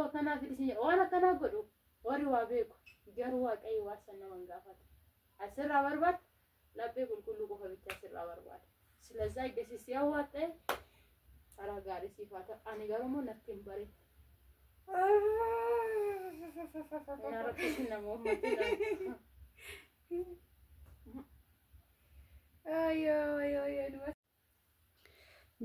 Akkanaa fidhi waan akkanaa godhu warri waa beeku, garuu Waaqayyo waan san nama hin gaafatu. Asirraa barbaadu laphee qulqulluu qofa bichaa asirraa barbaada. Silazaa eegasi si hawwatte karaa gaarii siif haa ta'u. Ani garuu immoo natti hin bareedu. Na rakkisi nama uummatti.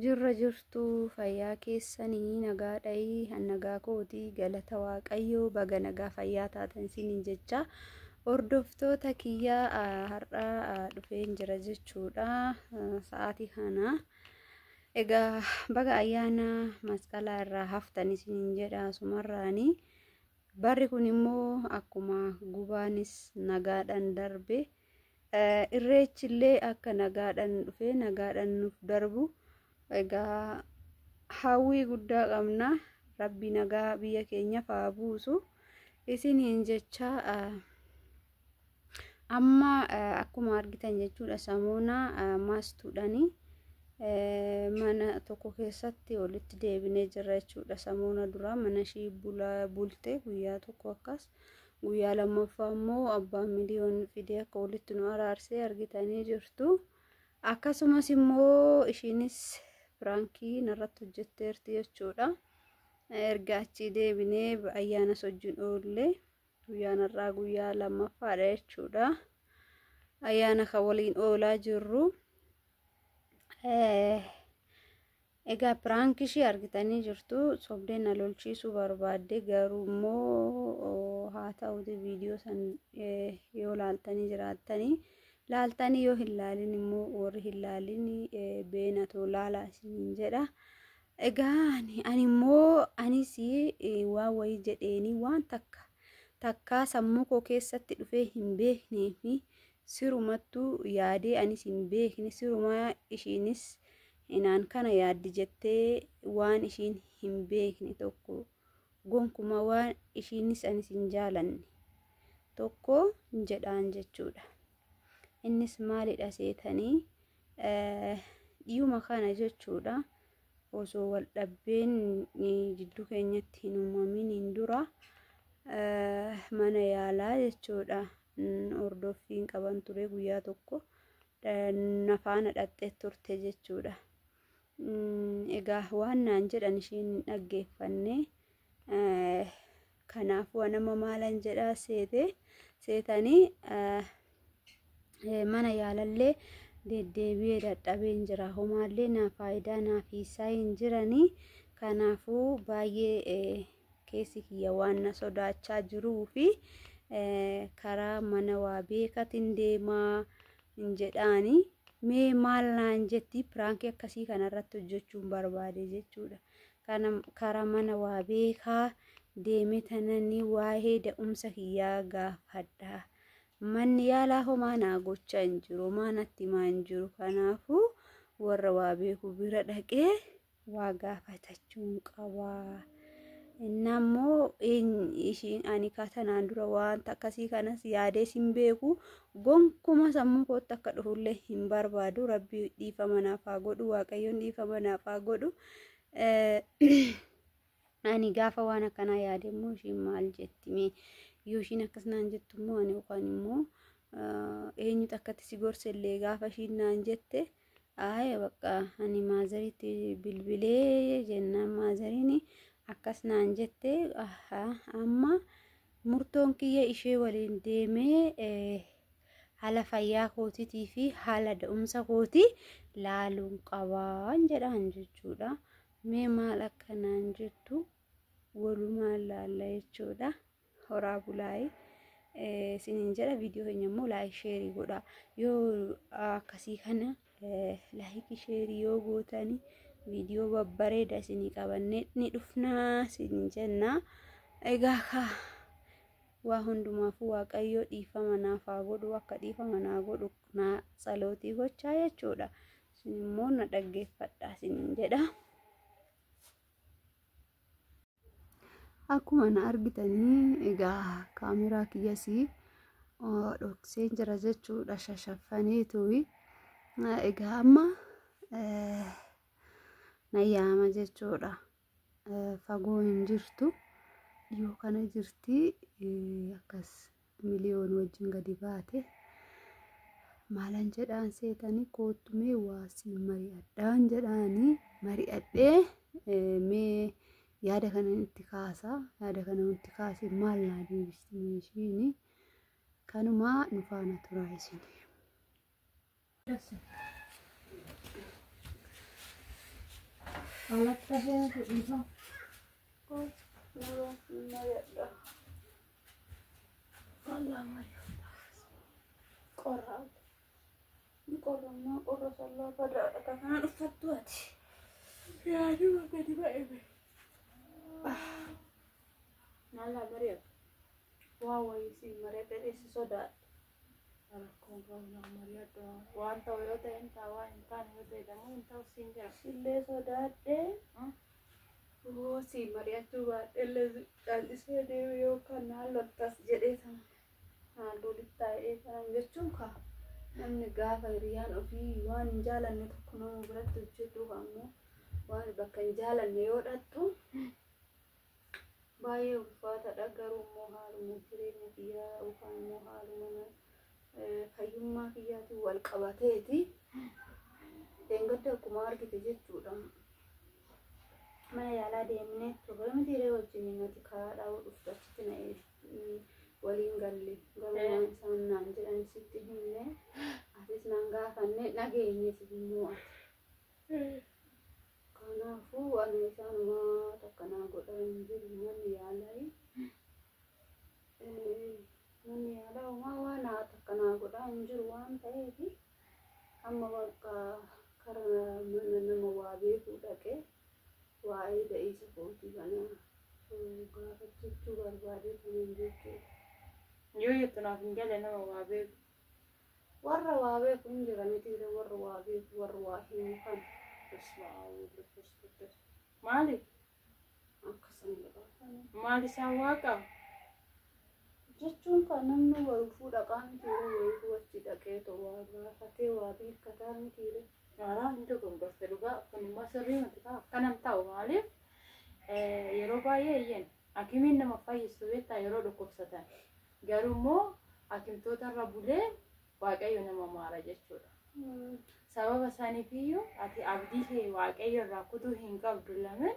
Jirra jirtu, fayyaa keessanii? Nagaadhayi? Nagaa kootii, galata Waaqayyoo. Baga nagaa fayyaa taatan isiniin jecha. Hordoftoota kiyyaa, har'a dhufeen jira jechuudha sa'aatii kana. Egaa baga ayyaana Masqalaa irraa haftan isiniin jedha asumarraanii. Barri kun immoo akkuma gubaanis nagaadhaan darbe, Irreechillee akka nagaadhaan dhufee nagaadhaan nuuf darbu egaa hawwii guddaa qabna. Rabbi nagaa biyya keenyaaf haa buusu isiniin jecha. Amma akkuma argitan jechuudha, samoona maastuudhaani mana tokko keessatti walitti deebinee jirra jechuudha. Samoona duraa mana ishii bulte guyyaa tokko, akkas guyyaa lammaffaa immoo abbaan miliyoon fidee akka walitti nu araarsee argitanii jirtu. Akkasumas immoo ishiinis piraankii narratti hojjetteerti jechuudha. Erga achii deebinee ayyaana wajjin oollee guyyaan har'aa guyyaa lammaffaadha jechuudha. Ayyaana kan waliin oolaa jirru. Egaa piraankii ishee argitanii jirtu. Sobdee na lolchiisuu barbaadde, garuu immoo haa ta'uti, viidiyoo san yoo laaltanii jiraattanii laaltanii, yoo hin laalin immoo warri hin laalin beenatoo laalaa isiniin jedha. Egaa ani immoo anis waan wayii jedheenii waan takka takkaa sammuu koo keessatti dhufee hin beeknee fi sirumattuu yaadee anis hin beekne, sirumaa ishiinis inaan kana yaaddi jettee waan ishiin hin beekne tokko, gonkumaa waan ishiinis anis hin jaalanne tokko jedhaan jechuudha. Innis maalidha seetanii? Dhiyuma kana jechuudha, osoo wal dhabbeen jidduu keenyatti hin uumaminiin dura mana yaalaa jechuudha hordoffiin qaban ture. Guyyaa tokko na faana dhaqxee turte jechuudha. Egaa waan naan jedhan ishiin hin dhaggeeffanne. Kanaafuu nama maalan jedhaa seete seetanii? Mana yaalallee deddeebi'ee dadhabeen jira. Homaallee naa faayidaa naaf hiisaa hin jiranii. Kanaafuu baay'ee keessi kiyya waan na sodaachaa jiruu fi karaa mana waa beekatiin deemaa hin jedhaani. Mee maal naan jetti? Piraankii akkasii kanarratti hojjechuun barbaade jechuudha. Karaa mana waa beekaa deeme tananii waa'ee da'umsa kiyyaa gaafadha. Manni yaalaa homaa naa gochaa hin jiru, homaa natti himaa hin jiru. Kanaafuu warra waa beeku bira dhaqee waa gaafatachuun qabaa. Innaa immoo ishiin ani tanaan dura wanta akkasii kanas yaadees hin beeku, gonkuma sammuu kootti akka dhufullee hin barbaadu. Rabbi dhiifama naaf haa godhu, Waaqayyoon dhiifama naaf haa godhu. Ani gaafa waan akkanaa yaade immoo ishiin maal jetti mee? Yoo ishiin akkas naan jettu immoo ani yookaan immoo eenyutu akkatti si gorse illee gaafa ishiin naan jette, aaya bakka ani maazariitti bilbilee jennaan maazariin akkas naan jette, amma murtoon kiyya ishee waliin deemee haala fayyaa kootiitii fi haala da'umsa kootii laaluun qabaan jedhaan jechuudha. Mee maal akka naan jettu walumaan laalla jechuudha. Horaa bulaayee isiniin jedha. Viidiyoo keenya immoo like, share godha. Yoo akkasii kana like, share yoo gootanii viidiyoo babbareeda isinii qabannee ni dhufnaa isiniin jenna. Egaa kaa waa hundumaafuu Waaqayyo dhiifama naaf haa godhu, akka dhiifama naa godhu naa tsalootii gochaa jechuudha. Isin immoo na dhaggeeffadha isiniin jedha. Akkuma na argitanii egaa kaameraa kiyyasii dhokseen jira jechuudha, shashaffaneetu. Egaa amma na yaama jechuudha. Fagoo hin jirtu. Dhiyoo kana jirti akkas miliyoon wajjin gadi baate. Maalan jedhaan seetanii koottu mee waa siin mari'adhaan jedhaanii mari'adhee mee yaada kana itti kaasa yaada kana itti kaase maal naa deebisti ishiin kanumaa nu faana turaa isin. Qorra. Qorrannaa qorra sallaa badaadha kanaan uffattu ati. Yaaduma gadi ba'e ba'e. Maal mari'atu? Waa wayii siin mari'adhee si sodaadhe. Rakkoon qabu naa mari'adhu. Waan ta'u yoo ta'e hin ta'a waan hin taane yoo ta'e immoo hin ta'u siin jira. Sillee sodaadhee. Oo siin mari'achuu baadhee callisee deemu yookaan naan loltas jedhee sana naan lolittaa'ee sana jechuun kaa. Namni gaafa hiriyaan ofii waan hin jaalanne tokko nama biratti hojjetu ammoo waan bakka hin jaalanne yoo dhattu baay'ee ulfaataadha. Garuu immoo haaluma jireenya kiyyaa yookaan immoo haaluma fayyummaa kiyyaatiin wal qabateeti. Dheengadda akkuma argite jechuudha. Mana yaalaa deemnee turre miti hiree wajjin nati karaa dhaabuu dhuftu achitti na waliin galle garuu waan isaan naan jedhan sitti himne atis naan gaafanne dhageenye immoo ati. Kanaafuu ani isaanumaa takka naa godhaa hin jiru manni yaalaa. Manni yaalaa homaa waan takka naa godhaa hin jiru waan ta'eef amma bakka karaa mana nama waa beekuu dhaqee waa'ee da'iisa kootii kana gaafachuu barbaadee kanan jechuudha. Yoo jettu naaf hin galle nama waa beeku. Warra waa beeku hin jira miti warra waa beeku warra waa himu kan. Maali? Akkasan jedha. Maal isaan waaqa? Jechuun kan namni wayifuu dhaqaa miti wayifuu achi dhaqee waa gaafatee waa beekataa miti. Maraa hin dogongorte dhugaa kun immoo sirrii miti kaa akkanam ta'u maaliif yeroo baay'ee iyyan hakimiin nama fayyistu beektaa yeroo dhukkubsatan garuu immoo hakimtoota irra bulee waaqayyo nama maara jechuudha. Sababa saniifiyyuu ati abdii kee waaqayyo irraa kutuu hin qabdu lameen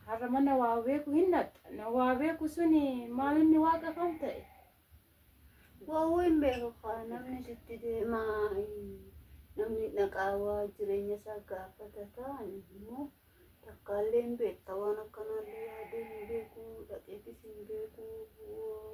har'a mana waa beeku hin naqxa. Waa beeku suni maal inni waaqa kam ta'e? Waawuu hin beeku namni sitti deemaa namni dhaqaa waa jireenya isaa gaafata ta'an immoo takkaallee hin beekta waan akkanaallee yaadee hin beeku dhaqeetis hin beeku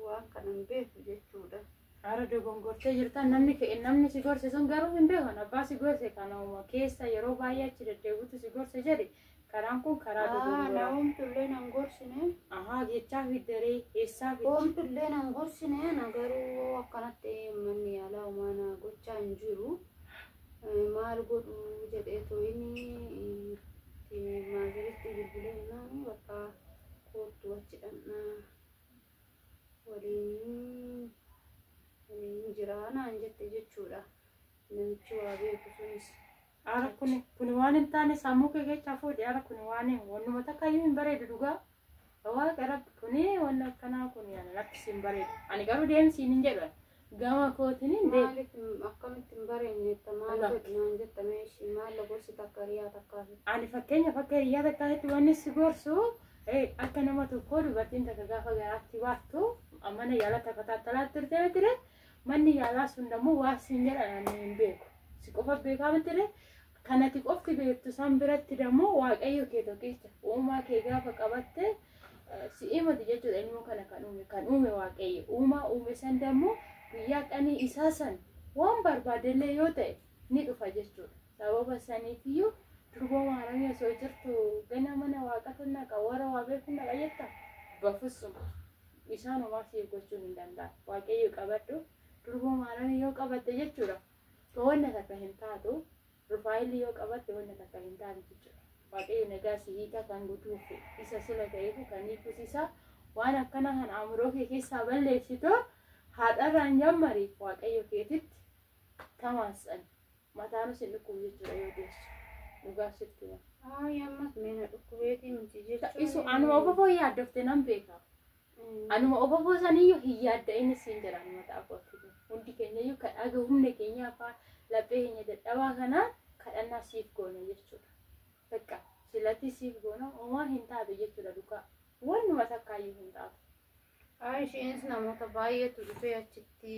waan kana hin beeku jechuudha. Haara dogongortee jirtan namni si gorse sun garuu hin beekan abbaa si gorse kanuma keessa yeroo baay'ee achi deddeebitu si gorse jedhe karaan kun karaa dogongoraa. Homtullee nan gorsine. Ahaa jechaa fiddaree eessaa fidde. Homtullee nan gorsine na garuu akkanatti manni yaalaa homaa na gochaa hin jiru. Maal godhu jedhee tooyini maaziritti bilbilee naani bakka koottu achi dhandhaa waliin jira naan jette jechuudha. Namichi waa beeku sunis. Ara kun waan hin taane sammuu kee keessaa fuudhe ara kun waan wannuma takka iyyuu hin bareedu dhugaa. Waaqa rabbi kuni wanni akkanaa kun lakki hin bareedu. Ani garuu deemsiin hin jedhan. Gama kootiin hin deemu. Maaliif akkamitti hin bareenye maal godhi naan jette meeshii maal gorsi takka hiriyaa takkaati. Ani fakkeenyaaf akka hiriyaa takkaatti wanni si gorsu akka nama tokkoo dubartiin takka gaafa garaatti baattu mana yaalaa takka taattalaatti turte ture manni yaalaa sun immoo waa siin jedhan ani hin beeku. Si qofa beekaa miti kanati qofti beektu san biratti dammoo waaqayyo kee tokkicha uumaa kee gaafa qabatte si himati jechuudha ilmoo kana kan uume waaqayyo uumaa uume san dammoo guyyaa qanii isaa san waan barbaadellee yoo ta'e ni dhufa jechuudha. Sababa saniifiyyuu durboo maaramii osoo jirtu gana mana waaqatu naqa warra waa beeku naqa jetta bafussuma isaan homaa siif gochuun hin danda'an waaqayyo qabadhu durboo maaramii yoo qabatte jechuudha. Wanna takka hin taatu rufaayilii yoo qabatte wanna takka hin taatu jechuudha. Waaqayyo nagaa si hiika kan guutuuf isa sila ta'eef kan hiikus waan akkana kan amuroo kee keessaa balleessitu haadharraan jammari waaqayyo keetitti tamaas'an mataanus hin dhukkubu jechuudha yoo deessu dhugaa sitti hima. Ay ammas meena dhukkubeetii miti jechuun. Isu anuma ofofoo yaaddofte nan beeka. Anuma ofofoo saniyyuu hin yaadda'in siin jedha anuma ta'a. Hundi keenyayyuu kadhaa humna keenya afaan laphee keenya dadhabaa kanaan kadhannaa siif goona jechuudha. Bakka silatti siif goona homaa hin taatu jechuudha dhugaa. Wannuma takkaayyuu hin taatu. Ay isheenis namoota baay'eetu dhufee achitti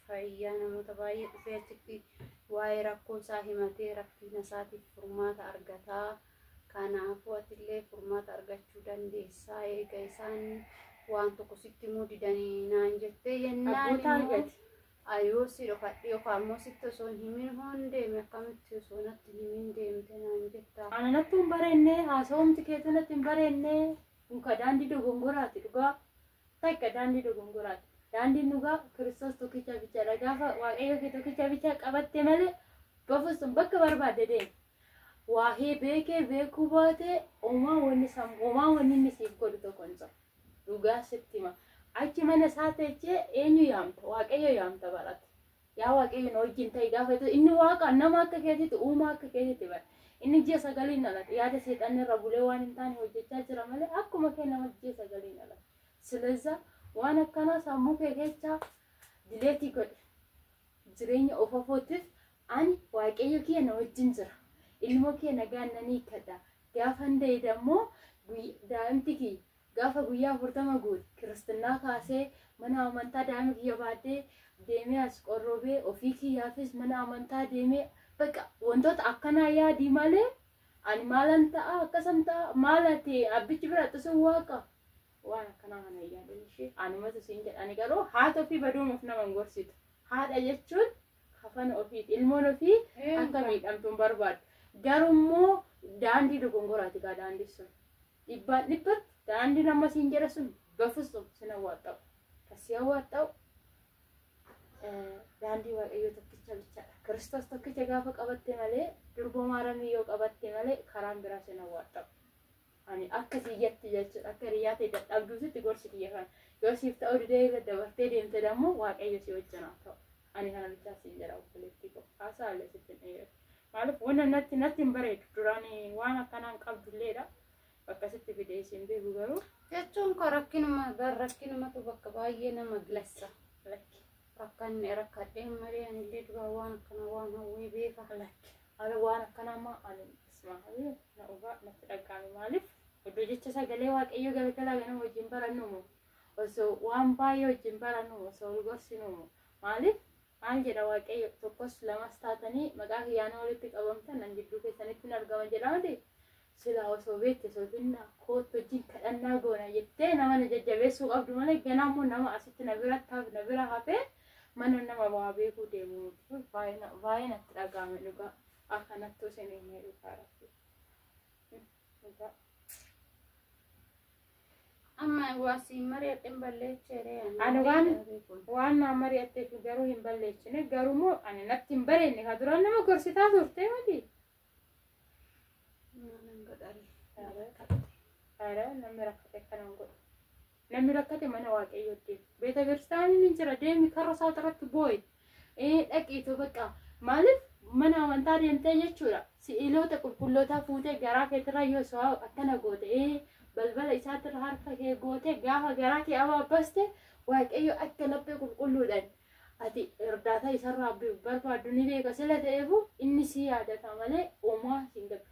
fayyaa namoota baay'ee dhufee achitti waa'ee rakkoo isaa himatee rakkina isaatiif furmaata argataa. Kanaafuu atillee furmaata argachuu dandeessaa. Eega isaan waan tokko sitti himuu didanii naan jettee yennaan immoo ayoo si dhokadhe yookaan immoo sitti osoo hin himin hoon deeme akkamitti osoo natti hin himin deemte naan jettaa. Ana natti hin bareenne haasawumti keetu natti hin bareenne kun ka daandii dogongoraati dhugaa. Takka daandii dogongoraati. Daandiin dhugaa Kiristoos tokkicha bichaadha. Gaafa Waaqayyo kee tokkicha bichaa qabatte malee bafus sun bakka barbaadde deemi. Waa'ee beekee beekuu baate homaa wanni homaa wanni inni siif godhu tokko hin jiru. Dhugaa sitti hima. Achi mana isaa teechee eenyu yaamta? Waaqayyo yaamta barate. Yaa Waaqayyo na wajjin ta'i gaafa jettu inni waaqa nama akka keetitti uumaa akka keetitti bara. Inni ji'a sagaliin dhalate yaada seexanni irra bulee waan hin taane hojjechaa jira malee akkuma kee nama ji'a sagaliin dhalate. Sileza waan akkanaa sammuu kee keessaa dileetii godhe. Jireenya ofofootiif ani Waaqayyo kee na wajjin jira. Ilmoo kee nagaan nan hiikkadha. Gaafan da'e dammoo daa'imti kiyya gaafa guyyaa 40 guute kiristinnaa kaasee mana amantaa daa'ima kiyya baadhee deemee as qorrobee ofii kiyyaafis mana amantaa deemee bakka wantoota akkanaa yaadii malee ani maalan ta'a akkasan ta'a maal ati abbichi bira xusun waaqa waan akkanaa kana hin yaadin ishee anumatu siin jedha. Ani garuu haata ofii baduumuuf nama hin gorsitu. Haadha jechuun kafana ofiiti. Ilmoon ofii akka miidhamtu hin barbaadu. Garuu daandii dogongoraati gaa daandii sun. Dhibbaan dhibbatti daandii nama siin jedha sun bafusum sin hawwaxxa'u. Kasi hawwaxxa'u daandii Waaqayyoo tokkicha bichaadha. Kiristoos tokkicha gaafa qabatte malee durboo maaramii yoo qabatte malee karaan biraa sin hawwaxxa'u. Ani akka siyyatti jechuudha akka hiriyaa ta'e dadhabduusitti gorsi kiyya kana. Yoo siif ta'uu didee irra dabartee deemte dammoo Waaqayyo si wajjin haa ta'u. Ani kana bichaa siin jedha obboleettii koo. Haasaa illee sitti hin dheeratu. Maaliif wanna natti hin bareedu duraan waan akkanaan qabdulleedha. Bakka sitti fidee isin beeku garuu. Jechuun koo rakkinuma rakkinumatu bakka baay'ee nama geessa. Lakki. Rakkanne rakkadhee malee anillee duraan waan akkana waan hawwee beeka. Lakki. Ani waan akkanaa ammaa ani ismaa'eel na dhugaa natti dhaga'ame maaliif iddoo jecha sagalee Waaqayyo galgala ganama wajjin barannumu osoo waan baay'ee wajjin barannumu osoo wal gorsinumu maaliif maal jedha Waaqayyo tokkos lamas taatanii maqaa kiyyaana walitti qabamtan nan gidduu keessanitti hin argama jedha miti silaa osoo beekte sofinna kootu wajjin kadhannaa goona jettee nama na jajjabeessuu qabdu malee ganaa immoo nama asitti na biratti hafe na bira hafee mana nama waa beekuu deemu baay'ee natti dhaga'ame dhugaa. Akkanattuu isin himee dhugaa rabbi. Dhugaa. Amma waa siin mari'adheen balleecheeree. Ani waan naan mari'atteef garuu hin balleechine garuu immoo ani natti hin bareenne ka duraan nama gorsitaa turte miti. Maalan godhare. Ara namni rakkate akkana hin godhu. Namni rakkate mana Waaqayyootti. Beeta kiristaaniin hin jira deemi karra isaa irratti boo'i. Dhaqiitu bakka maaliif mana amantaa deemtee jechuudha. Si'iloota qulqullootaa fuutee garaa keetirra yoo soo akkana goote balbala isaatirra harka kee goote gaafa garaa kee abaabbaste Waaqayyo akka laphee qulqulluudhaan ati irdaataa isarraa barbaaddu ni beeka sila ta'eefu inni si yaadata malee uumaa siin galu.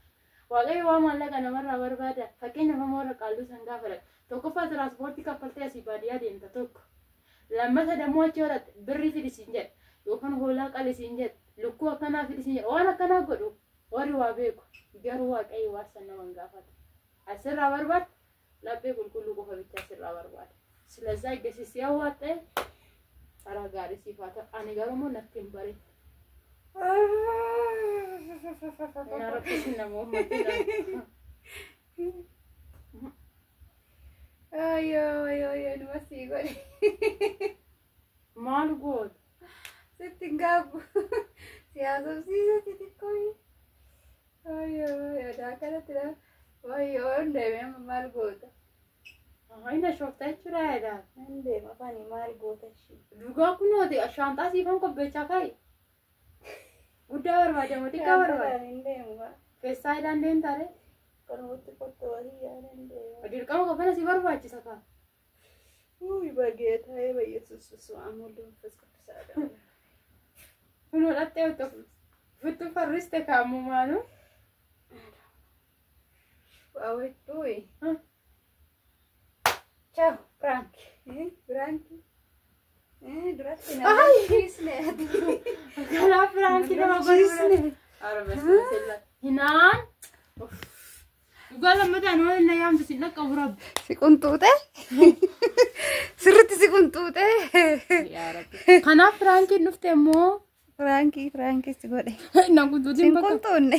Waaqayyo waan maallaqa namarraa barbaada. Fakkeenyaaf amma warra qaalluu san gaafa dhaqu. Tokkoffaa tiraanspoortii kaffaltee asii baadiyyaa deemta tokko. Lammata dammoo achi horatte birrii fidi siin jedha. Yookaan hoolaa qali siin jedha. Lukkuu akkanaa fidi siin jedha. Waan akkanaa godhu warri waa beeku. Garuu Waaqayyo waan san nama hin gaafatu. Asirraa barbaadu laphee qulqulluu qofa bichaa asirraa barbaada. Silazaa eeggasii si hawwaxxe karaa gaarii siif haa ta'u. Ani garuu immoo natti hin bareedu. Na rakkisi namoota. Ayyoo ayyoo ayyoo numa sii godhe. Maal gootu? Sitti hin gaabbu. Si haasofsiisa xixiqqoo. Ayyoo ayyoo daa kanatti dha. Wayyoo hin deeme amma maal goota? Inni shooftaa jechuudha yaada. Hin deema afaanii maal goota ishee? Dhugaa kunooti shaanxaa siifan qopheechaa kaa'i. Guddaa barbaada moo xiqqaa barbaada? Hin deemu. Feessaayidhaan deemtaare? Akkanumatti qottoo yaadaan deema. Dirqama kafana si barbaachisa kaa. Uy, በጌታዬ በኢየሱስ ስም ወልድ መንፈስ ቅዱስ አሐዱ አምላክ። Kunoo dhattee ofitti farriste kaammumaanu. Waawwee. Ciao, prank. Prank. Duratti na lolchiisne ati. Kanaaf piraankii nama godhu. Hinaan. Dhugaa lammataan waan inni yaamtu si dhaqqabu rabbi. Si qunxuute? Sirriitti si qunxuute? Kanaaf piraankiin dhufte immoo. Piraankii piraankii si godhe. Na qunxuutiin Sin bakka. qunxuunne.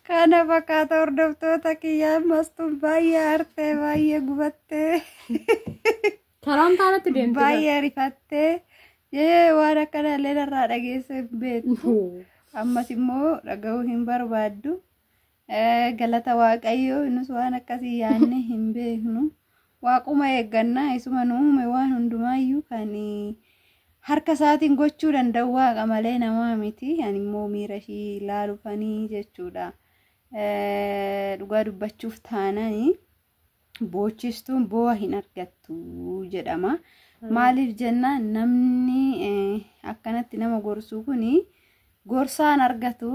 Kana fakkaata hordoftoota kiyyaa mastuun baay'ee aartee baay'ee gubattee Karaan taanatti deemte. baay'ee rifattee jee waan akkana illee narraa dhageesse hin beektu. Ammas immoo dhaga'uu hin barbaaddu. Galata Waaqayyoo nus waan akkasii yaadne hin beeknu. Waaquma eeggannaa isuma nu uume waan hundumaayyuu kan harka isaatiin gochuu danda'u waaqa malee namaa miti. Ani immoo miira ishii ilaaluufanii jechuudha. Dhugaa dubbachuuf taananii boochistuun boo'a hin argattu jedhama. Maaliif jennaan namni akkanatti nama gorsuu kuni gorsaan argatu.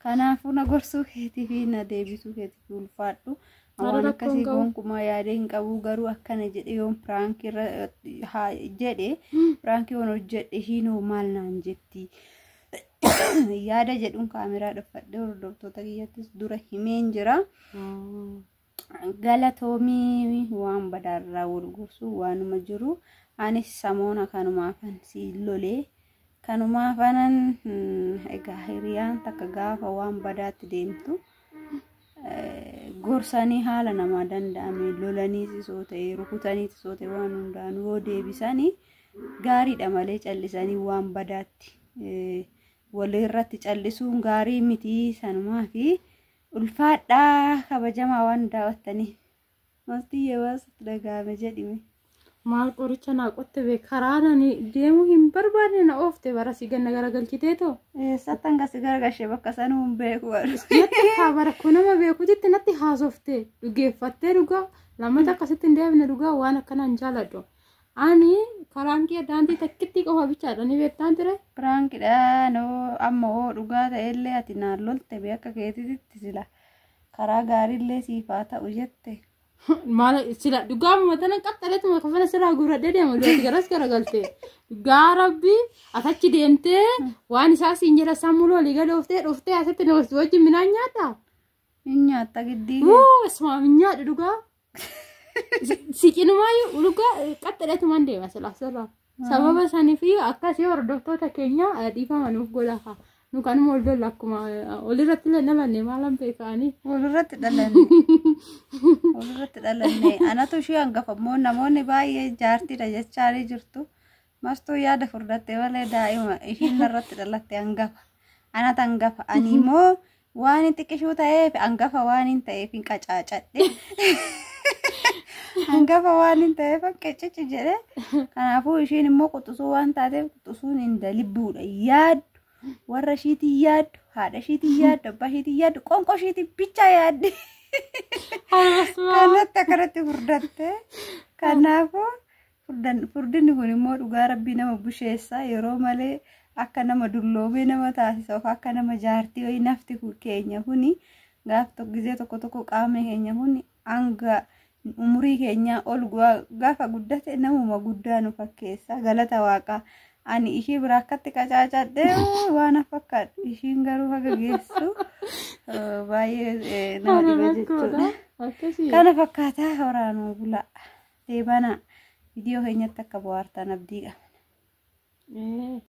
Kanaafuu na gorsuu keetii fi na deebisuu keetiif ulfaadhu. Waan akkasii gonkumaa yaadee hin qabu garuu akkana jedhe yoon piraankii irra jedhe piraankii yoon hojjedhe ishiinoo maal naan jetti yaada jedhuun kaameraa dhufadhee hordoftoota kiyyattis dura himeen jira. Galatoomii waan badaarraa wal gorsuu waanuma jiru. Anis samoona kanumaafan si lolee kanumaafanan egaa hiriyaan takka gaafa waan badaatti deemtu gorsanii haala namaa danda'ame lolaniis osoo ta'e rukutaniis osoo ta'e waan hundaan yoo deebisanii gaariidha malee callisanii waan badaatti walirratti callisuun gaarii miti sanumaa fi ulfaadhaa kabajamaa waan daawwattaniif. Mastiyyee waan sitti dhaga'ame jedhime. Maal qoricha naa qotte bee karaa nani deemuu hin barbaadne na oofte bara si ganna garagalchiteetoo. Eessatti hanga si garagalchee bakka sanuu hin beeku. Jette kaa bara kun nama beekutitti natti haasofte dhugeeffattee dhugaa lammata akkasitti hin deebine dhugaa waan akkanaa hin jaaladhu. Ani karaan kiyya daandii takkitti qofa bichaadha ni beektaan ture. Piraankidha noo amma hoo dhugaa ta'ellee ati naan lolte bee akka keetitti sila karaa gaariillee siif haa ta'u jette. Maal sila dhugaa matana qaxxaleetuma kafana sirraa guuradhee deema duratti garas garagalte. Dhugaa rabbi atachi deemtee waan isaa siin jedha sammuu olii gad ooftee dhuftee asitti na wajjin midhaan nyaata. Hin nyaatta giddii. Wuu isuma hin nyaadhu dhugaa. Siqinumaayyuu dhugaa qaxxaleetumaan deema sila sirraa. Sababa saniif akkasii hordoftoota keenya dhiifama nuuf godha. Nu kanuma ol lolla akkuma olirratti illee dhalanne maalan beekanii. Walirratti dhalanne. Walirratti dhalanne. Anatu ishee hangafa immoo namoonni baay'ee jaartiidha jechaanii jirtu. Mastuu yaada furdattee malee daa'ima ishiin narratti dhalatte hangafa. Anatu hangafa. Ani immoo waan hin xiqqishuu ta'eef hangafa waan hin ta'eef hin qacaacadhe. Hangafa waan hin ta'eef qiccici jedhe. Kanaafuu ishiin immoo quxisuu waan taateef quxisuun hin dalibbuudha. Yaaddu warra ishiitiin yaaddu, haadha ishiitiin yaaddu, abbaa ishiitiin yaaddu, qonqoo ishiitiin bichaa yaaddi. Kanatti akkanatti furdatte. Kanaafuu furdinni kun immoo dhugaa rabbii nama busheessa yeroo malee akka nama dulloomee nama taasisa yookaan akka nama jaartii wayii nafti keenya kuni gaaf gisee tokko tokko qaamni keenya kuni hanga umurii keenyaa ol gaafa guddate namuma guddaa nu fakkeessa galata waaqaa. Ani ishii bira akkatti qacaacadhee waan fakkaadhu ishiin garuu haga geessu baay'ee nama dhiba jechuudha. Kana fakkaataa waraanuu bulaa deebanaa viidiyoo keenyatti akka bohaartan abdii qabna.